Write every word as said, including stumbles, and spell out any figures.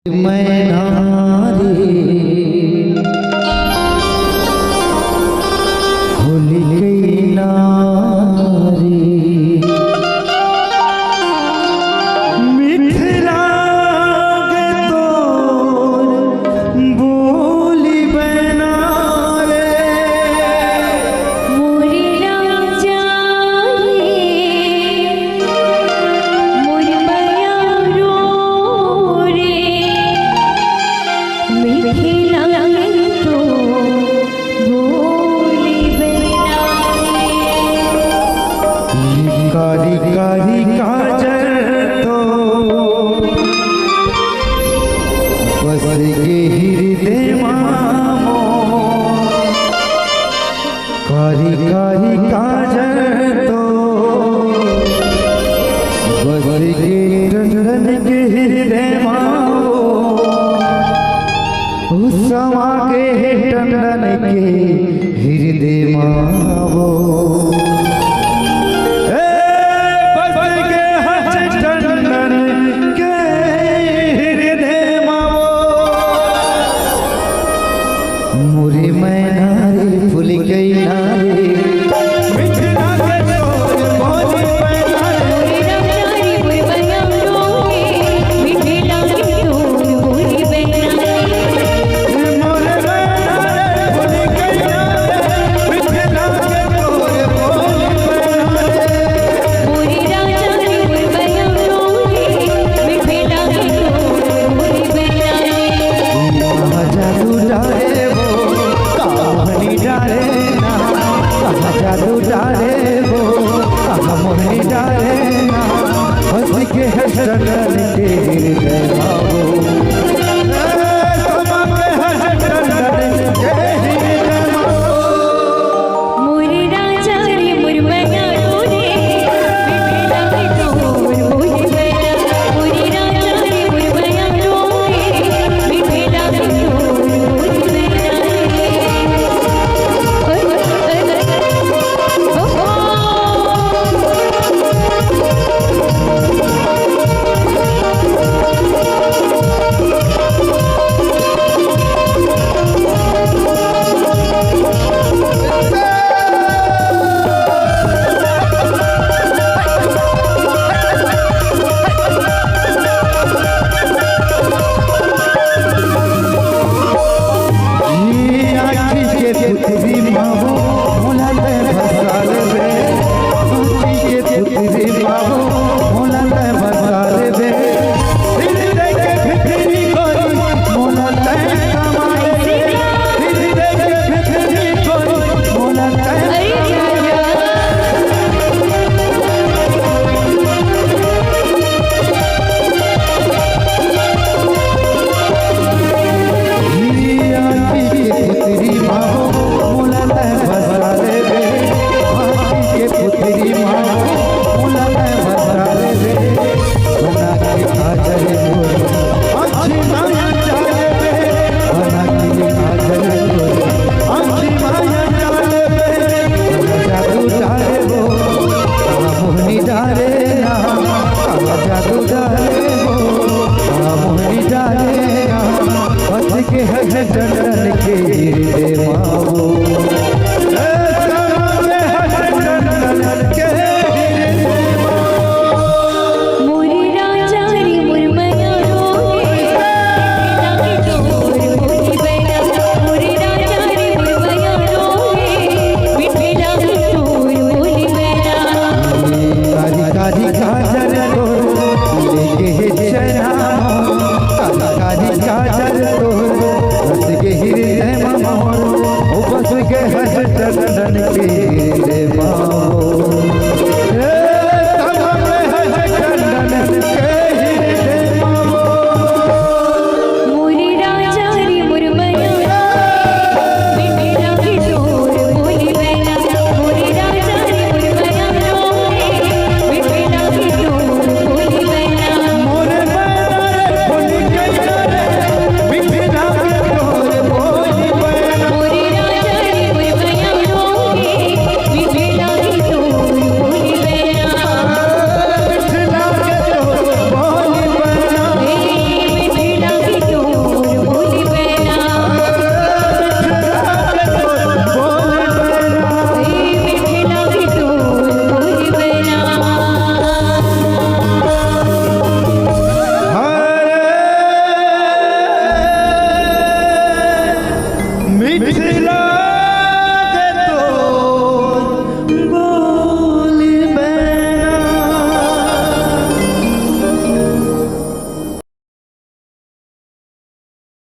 मैना रे, होली कैना रे, मिठ लागे तोर बोली बैना रे। मोरे राजा रे, मोर बयारो रे, मिठे लागे तो बोली बैना रे। कारी कारी काजल तो बस गे हृदय मा मोर। कारी कारी काजल तो बस गे टंडन के हृदय मा मोर। ओ समा गे टंडन के हृदय मा मोर। ए, बस गे हच टंडन के हृदय मा मोर। मोरे मैना रे, फूल कैना रे, मिठला के तोर बोली बैना रे। मोरे राजा रे, मोर बयारो रे, मिठला के तोर बोली बैना रे। मोरे मैना रे, फूल कैना रे, मिठला के तोर बोली बैना रे। मोरे राजा रे, मोर बयारो रे, मिठला के तोर बोली बैना रे। कहाँ जादू डाले वो, कहाँ मोहनी डाले ना, कहाँ जादू डाले वो, कहाँ मोहनी डाले ना। हंस के है टंडन के हृदय मा वो। ए, समा गे हच टंडन के हृदय मा वो। मोरे राजा रे, मोर बयारो रे, मिठे लागे तोर बोली बैना। मोरे राजा रे, मोर बयारो रे, मिठे लागे तोर बोली बैना रे। ओए, ओए, ओए, ओए। ओ, ओ। ये आँखी के पुतरी मा वो, मोला तैं फँसा लेबे। आँखी के पुतरी मा वो, मोला तैं फँसा लेबे। हृदय के भीतरी कोई, मोला तैं समा लेबे। हृदय के भीतरी कोई, मोला तैं अरे जा, जा।